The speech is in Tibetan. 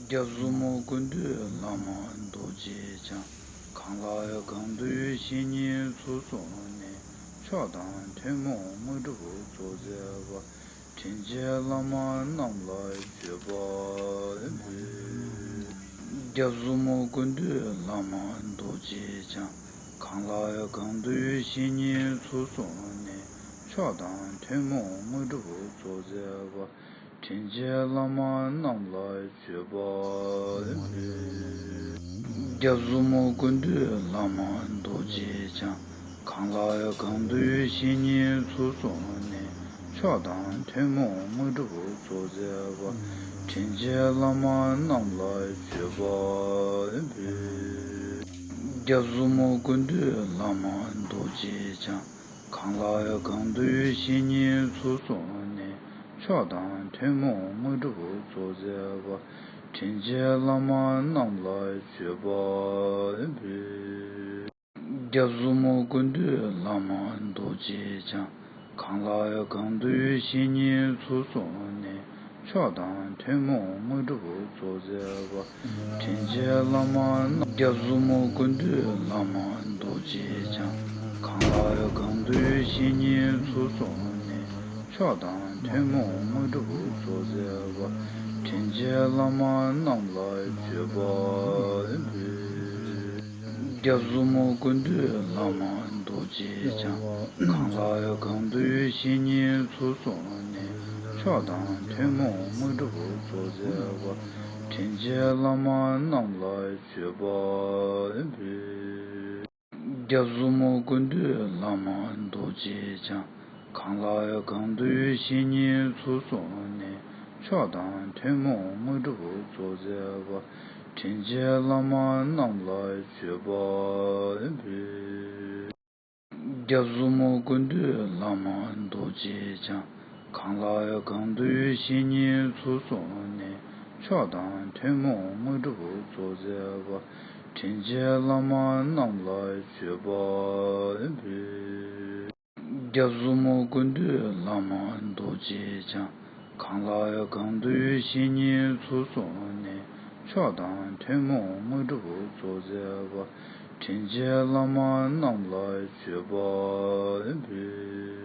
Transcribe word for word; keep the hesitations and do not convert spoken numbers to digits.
རྒྱ་ཟུར་མོ་ཀུན་འདུས་བླ་མ་རྡོ་རྗེ་འཆང་། གང་ལ་གང་འདུལ་བཤེས་གཉེན་ཚུལ་བཟུང་ནས། མཆོག་དང་ཐུན་མོང་དངོས་གྲུབ་སྩོལ་མཛད་པ། དྲིན་ཅན་བླ་མ་རྣམས་ལ་མཆོད་པ་འབུལ། རྒྱ་ཟུར་མོ་ཀུན་འདུས་བླ་མ་རྡོ་རྗེ་འཆང་། གང་ལ་གང་འདུལ་བཤེས་གཉེན་ཚུལ་བཟུང་ནས། མཆོག་དང་ཐུན་མོང་དངོས་གྲུབ་སྩོལ་མཛད་པ། དྲིན་ཅན་བླ་མ་རྣམས་ལ་མཆོད་པ་འབུལ། རྒྱ་ཟུར་མོ་ཀུན་འདུས་བླ་མ་རྡོ་རྗེ་འཆང་། གང་ལ་གང་འདུལ་བཤེས་གཉེན་ཚུལ་བཟུང་ནས། མཆོག་དང་ཐུན་མོང་དངོས་གྲུབ་སྩོལ་མཛད་པ། དྲིན་ཅན་བླ་མ་རྣམས་ལ་མཆོད་པ་འབུལ། རྒྱ་ཟུར་མོ་ཀུན་འདུས་བླ་མ་རྡོ་རྗེ་འཆང་། གང་ལ་གང་འདུལ་བཤེས་གཉེན་ཚུལ་བཟུང་ནས། མཆོག་དང་ཐུན་མོང་དངོས་གྲུབ་སྩོལ་མཛད་པ། དྲིན་ཅན་བླ་མ་རྣམས་ལ་མཆོད་པ་འབུལ། རྒྱ་ཟུར་མོ་ཀུན་འདུས་བླ་མ་རྡོ་རྗེ་འཆང་། གང་ལ་གང་འདུལ་བཤེས་གཉེན་ཚུལ་བཟུང་ནས། མཆོག་དང་ཐུན་མོང་དངོས་གྲུབ་སྩོལ་མཛད་པ། དྲིན་ཅན་བླ་མ་རྣམས། རྒྱ་ཟུར་མོ་ཀུན་འདུས་བླ་མ་རྡོ་རྗེ་འཆང་། གང་ལ་གང་འདུལ་བཤེས་གཉེན་ཚུལ་བཟུང་ནས། མཆོག་དང་ཐུན་མོང་དངོས་གྲུབ་སྩོལ་མཛད་པ། དྲིན་ཅན་བླ་མ་རྣམས་ལ་མཆོད་པ་འབུལ། རྒྱ་ཟུར་མོ་ཀུན་འདུས་བླ་མ་རྡོ་རྗེ་འཆང་། གང་ལ་གང་འདུལ་བཤེས་གཉེན་ཚུལ་བཟུང་ནས། མཆོག་དང་ཐུན་མོང་དངོས་གྲུབ་སྩོལ་མཛད་པ། དྲིན་ཅན་བླ་མ་རྣམས་ལ་མཆོད་པ་འབུལ། རྒྱ་ཟུར་མོ་ཀུན་འདུས་བླ་མ་རྡོ་རྗེ་འཆང་། གང་ལ་གང་འདུལ་བཤེས་གཉེན་ཚུལ་བཟུང་ནས། མཆོག་དང་ཐུན་མོང་དངོས་གྲུབ་སྩོལ་མཛད་པ། དྲིན་ཅན་བླ་མ་རྣམས་ལ་མཆོད་པ་འབུལ། རྒྱ་ཟུར་མོ་ཀུན་འདུས་བླ་མ་རྡོ་རྗེ་འཆང་། གང་ལ་གང་འདུལ་བཤེས་གཉེན་ཚུལ་བཟུང་ནས། མཆོག་དང་ཐུན་མོང་དངོས་གྲུབ་སྩོལ་མཛད་པ། དྲིན་ཅན་བླ་མ་རྣམས་ལ་མཆོད་པ་འབུལ། རྒྱ་ཟུར་མོ་ཀུན་འདུས་བླ་མ་རྡོ་རྗེ་འཆང་། གང་ལ་གང་འདུལ་བཤེས་གཉེན་ཚུལ་བཟུང་ནས། མཆོག་དང་ཐུན་མོང་དངོས་གྲུབ་སྩོལ་མཛད་པ། དྲིན་ཅན་བླ་མ་རྣམས་ལ་མཆོད་པ་འབུལ།